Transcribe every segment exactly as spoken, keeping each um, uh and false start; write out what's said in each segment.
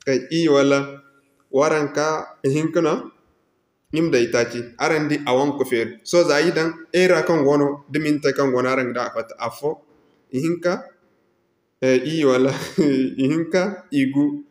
Kay, i wala waranka ihinka no, i ma daŋ itaaci. Araŋ di a wangu ka feeri. Sohõ za i daŋ, heure kaŋ go no, da minti kaŋ go no, araŋ ga daŋ a fatta afo, ihinka, eh, i wala ihinka, igu.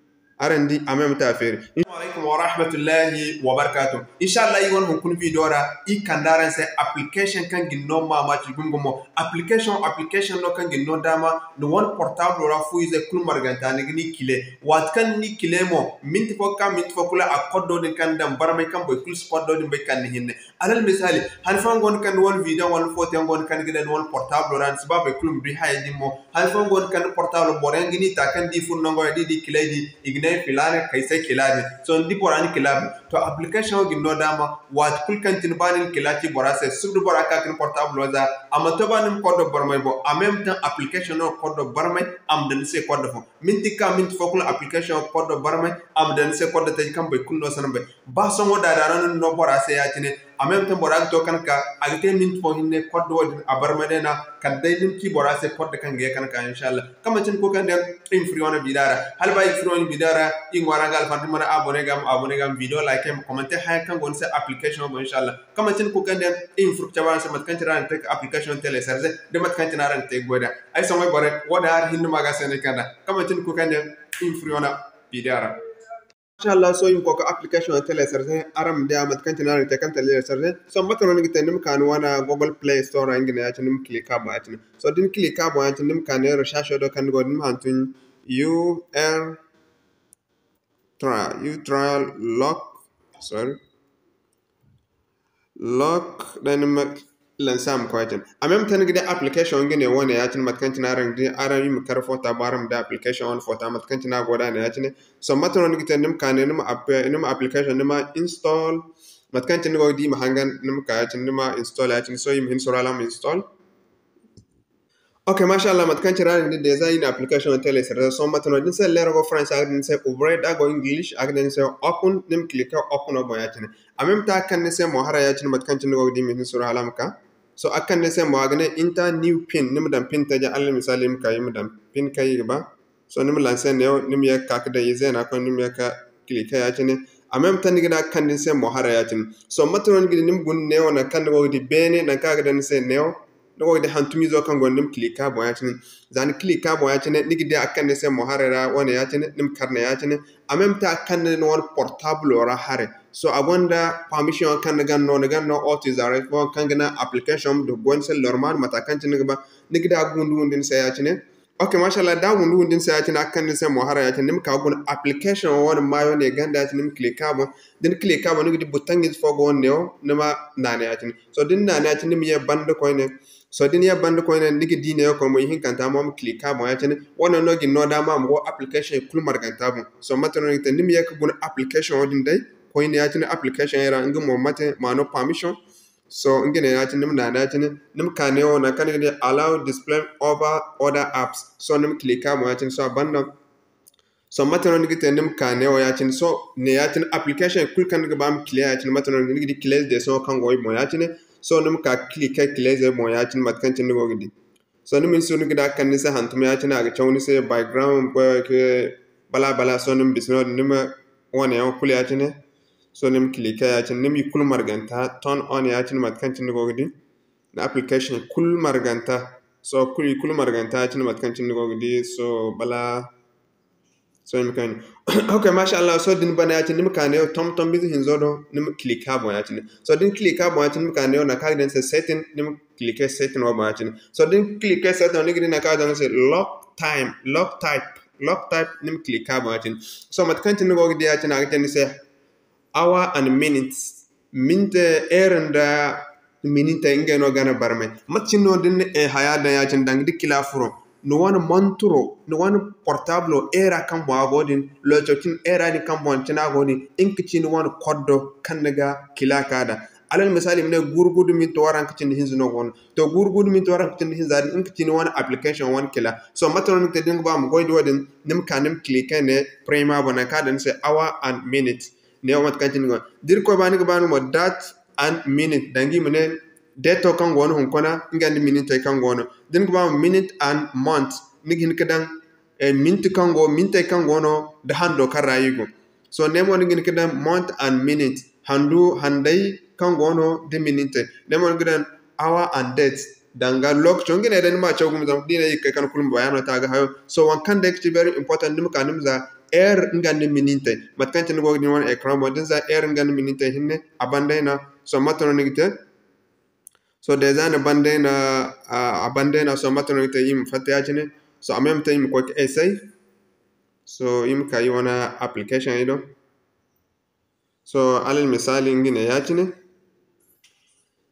Araŋ di, a même temps a feeri. Assalamu alaikum wa rahmatullahi wa barakatuh. Insha Allah, i wane hunkuna video ra, i kande araŋ se application kaŋ ga ni no maamaaci gumo gumo. Application, application no kaŋ ga ni no daama, ni wane portable ra fu ize kulu marganta ni ga ni kile. Waati kaŋ ni kile mo, minti fo ga ka minti fo kulu a koddo din kaŋ ni daŋ barmay kaŋ boro kulu si koddo din bay kala ni hinne. Alal misali, han fooyaŋ go no kaŋ ni wane video wala ni photo yaŋ go no kaŋ ni ga daŋ ni wane portable ra, ni si ba boro kulu ma du hayey din mo. Han fooyaŋ go no kaŋ ni portable boro yaŋ ga ni ta kaŋ da i furo nango ra da i di kiley din, i ga ne filaana kay se kila din. Sohõ ni di bora na kila din. To, application wo ga ni no daama, waati kulu kaŋ ti ni ba ni na kila ci bora se, suba da bora ka ka ni portable wo za, a mana to ba ni ma koddo barmay boŋ, a même temps application no ga koddo barmay, a ma daŋ ni se koddo fo. Minti ga ka minti fo kulu application ga koddo barmay, a ma daŋ ni se koddo taji kaŋ boro kulu no si ni bay. Ba sohõ da daana no ni no bora se ya-cine, a même temps bora ga to kaŋ ka, a ga te minti fo hinne koddo wo-din a barmay day no, kala day ni ma ci bora se koddo kaŋ ga ye kaŋ ka, insha Allah. Kaŋ manti ni kulu kaŋ day i ma furo wane video ra. Hala ba i ga furo wane video ra, i ga ŋwaaray ga alfan, da ni mana abonné ga, ma abonné ga, ma video like, ma commenter hayaŋ kaŋ go ni se application wo boŋ, insha Allah. Kaŋ manti ni kulu kaŋ day i ma furo ga cabe araŋ se mate kaŋ cine araŋ ga te ga application télécharger, da mate kaŋ cine araŋ ga te ga goy da. Ay sohõ ay borey, wo-din hari hinne ma ga se no ay kande. Kaŋ manti ni kulu kaŋ day i ma furo wane video ra. Insha Allah, sohõ i ma koy ga application wo télécharger, araŋ ma di a mate kaŋ cine araŋ ga te kaŋ télécharger. Sohõ mate no ni ga te, ni ma ka ni wane Google Play Store ra, nga ne ya-cine, ni ma click a boŋ ya-cine. Sohõ da ni click a boŋ ya-cine, ni ma ka ni recherche do kaŋ ni go, ni ma hantum U R try, U try lock, sorry. Lock, da ni ma lancer a ma koy ya-cine. A même temps ni ga di application nga ne wane ya-cine, mate kaŋ cine araŋ ga di, araŋ i ma kar foto boŋ, araŋ ma di application wane foto, mate kaŋ cine a go da ne ya-cine. Sohõ mate no ni ga te, ni ma ka ne, ni ma app-, ni ma application, ni ma install, mate kaŋ cine ni go ga di, i ma hangan, ni ma ka ya-cine, ni ma install ya-cine. Sohõ i ma hin suuru hala a ma install. Ok, masha Allah, mate kaŋ cine araŋ ga di, déjà i na application wo télécharger. Sohõ mate no, da ni se leera go Faransi, a ga di ni se ouvrir, da a go English, a ga di ni se open, ni ma cliquer open wo boŋ ya-cine. A même temps a ga kande ni se mo haray ya-cine, mate kaŋ cine ni go ga di, ma hin suuru hala a ma ka. Sohõ a ga kande ni se mo, a ga ne enter new pin, ni ma daŋ pin taji, alal misali, i ma ka, i ma daŋ pin kaŋ i ga ba. Sohõ ni ma lancer neewo, ni ma ye ga ka ga daŋ izeena koy, ni ma ye ga ka cliquer ya-cine. A même temps ni ga di a ga kande ni se mo haray ya-cine. Sohõ mate no ni ga di, ni ma guna neewo nangu kaŋ ni go ga di beene, nangu kaŋ a ga daŋ ni se neewo. Ni go ga di hantumiizo kaŋ go no, ni ma cliquer a boŋ ya-cine. Za ni cliquer a boŋ ya-cine, ni ga di a ga kande ni se mo haray ra wane ya-cine, ni ma kar ne ya-cine. A même temps a ga kande ni wane portable ra haray. Sohõ a gonda permission kaŋ ni gana no, ni gana no authorization kaŋ ga naŋ application ma du ga goy ni se normal mate kaŋ cine ni ga ba. Ni ga di a ga windi windi ni se ya-cine. Ok, masha Allah, da a windi windi ni se ya-cine, a ga kande ni se mo haray ya-cine, ni ma ka ga guna application wo wane maayo ne ganda ya-cine, ni ma cliquer a boŋ. Da ni cliquer a boŋ, ni ga di bouton ize fo go no neewo, ni ma naana ya-cine. Sohõ da ni naana ya-cine, ni ma ye banda koyne. Sohõ da ni ye banda koyne, ni ga di neewo koy mo, ihinkanta mo ma cliquer a boŋ ya-cine. Wane no ga ni no daama ma go application kulu marganta boŋ. Sohõ mate no ni ga te, ni ma ye ga guna application wo-din day koyne ya-cine, application yaŋ ra, nga mo mate ma no permission. Sohõ nga ne ya-cine, ni ma naana ya-cine, ni ma ka neewo nangu kaŋ ni ga di allow display over other apps. Sohõ ni ma cliquer a boŋ ya-cine, sohõ a banda. Sohõ mate no ni ga te, ni ma ka neewo ya-cine. Sohõ ne ya-cine application kulu kaŋ ni ga ba ma cliquer ya-cine, mate no ni ga di cliquer dessin kaŋ go i boŋ ya-cine. Sohõ ni ma ka cliquer cliquer boŋ ya-cine mate kaŋ cine ni go ga di. Sohõ ni ma hin suuru ni ga di a ga kande ni se hantum ya-cine, a ga caw ni se background, bala bala. Sohõ ni ma bisa noodin, ni ma wane yaŋ kulu ya-cine. Sohõ ni ma cliquer ya-cine, ni ma i kulu marganta turn on ya-cine mate kaŋ cine ni go ga di. Ni application kulu marganta. Sohõ kulu, i kulu marganta ya-cine mate kaŋ cine ni go ga di. Sohõ bala. Sohõ i ma kayna. Ok, masha Allah, sohõ da ni bana ya-cine, ni ma ka neewo tom tom ize hinzo do, ni ma cliquer a boŋ ya-cine. Sohõ da ni cliquer a boŋ ya-cine, ni ma ka neewo nangu kaŋ a ga daŋ ni se setting, ni ma cliquer setting wo boŋ ya-cine. Sohõ da ni cliquer setting wo, ni ga di nangu kaŋ a ga daŋ ni se lock time, lock type, lock type, ni ma cliquer a boŋ ya-cine. Sohõ mate kaŋ cine ni go ga di ya-cine, a ga te ni se hour and minutes. Minti, heure nda minitey, ngey no gana barmay. Mate cine no da ni na, eh, haya daŋ ya-cine, danga da kila furo, ni wane monturo, ni wane portable, heure kaŋ boŋ a go din, looco cine heure din kaŋ boŋ cine a go din, nga ga ci ni wane koddo kaŋ ni ga kila ka daŋ. Alal misali, i ma ne guuru gudu minti waranka cindi hinza no go no. To, guuru gudu minti waranka cindi hinza din, nga ga ci ni wane application wane kila. Sohõ mate no ni ga te da ni ga ba ma goy da wo-din, ni ma ka ni ma cliquer ne prima boŋ, nangu kaŋ a daŋ ni se hour and minute. Neewo mate kaŋ cine ni go. Da Irkoy ba ni ga ba no mo, date and minute, danga i ma ne, dato kaŋ go no hunkuna, nga nda minitey kaŋ go no. Da ni ga ba mo, minute and month, ni ga hin ga daŋ eh, minti kaŋ go, mintey kaŋ go no, da hando kaŋ ra i go. So, ne mo ni ga hin ka daŋ month and minute, handu, handay kaŋ go no, da minintey. Ne mo ni ga daŋ hour and date, danga lokaco, nga ne day ni ma caw gumo zama da i ne i ga kay kaŋ kulu ma bayaano te a ga hayo. So, waŋ kaŋ day ga ci very important, ni ma ka ni ma za heure nga nda minintey. Mate kaŋ cine ni go ga di ni wane écran boŋ, da ni za heure nga nda minintey hinne, a banda ay na. So, mate no ni ga te? So, déjà ni banda ay na, a, a banda ay na. So, mate no ni ga te? I ma fatta ya-cine. So, a ma ay ma te i ma koy ka essai. So, i ma ka i wane application ay do. So, alal misali, nga ne ya-cine.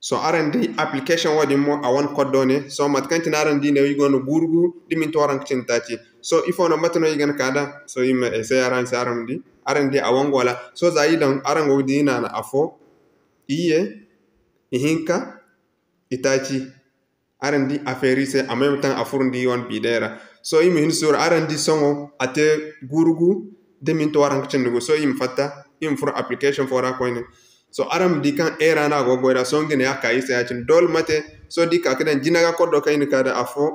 So, araŋ di application wo-din mo, a wane koddo ne. So, mate kaŋ cine araŋ di ne, i go no guuru gu, da minti waranka cindi taaci. So, ifo no, mate no i ga ka da? So, i ma essai araŋ se, araŋ ma di. Araŋ di a wangu wala? So, za i daŋ, araŋ go ga di, i naana afo, iyye, ihinka, itaaci. Araŋ di a feeri se, a ma ay ma taŋ a furo nda i wane biday ra. So, i ma hin suuru, araŋ di sohõ a te guuru gu da minti waranka cindi gu. So, i ma fatta, i ma furo application fo ra koyne. So, araŋ ma di kaŋ heure no a go ga goy da. So, nga ne a ka i se ya-cine. Doole mate, so, da i ka ga daŋ jina ga koddo kaŋ i na ka da afo,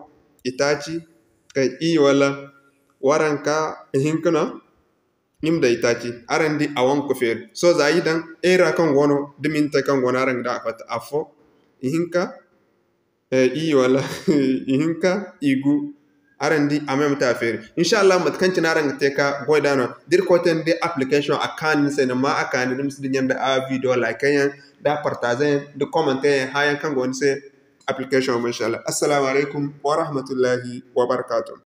itaaci, kay, iyye wala waranka, ihinka no. I ma daŋ itaaci, araŋ di a wangu ga feeri. So, za i daŋ heure kaŋ go no, da minti kaŋ go no, araŋ ga daŋ a fatta afo, ihinka, eh, iyye wala ihinka, igu. Araŋ di a ma ay ma te a feeri. Inshallah, mate kaŋ cine araŋ ga te ka goy da no. Da Irkoy te ni di application a kaanu ni se, ni ma a kaanu, ni ma si dinya nda a video like yaŋ, da partage yaŋ, da commenter yaŋ, hã yaŋ kaŋ go ni se application boŋ, inshallah. Assalamu alaykum wa rahmatullahi wa barakatuh.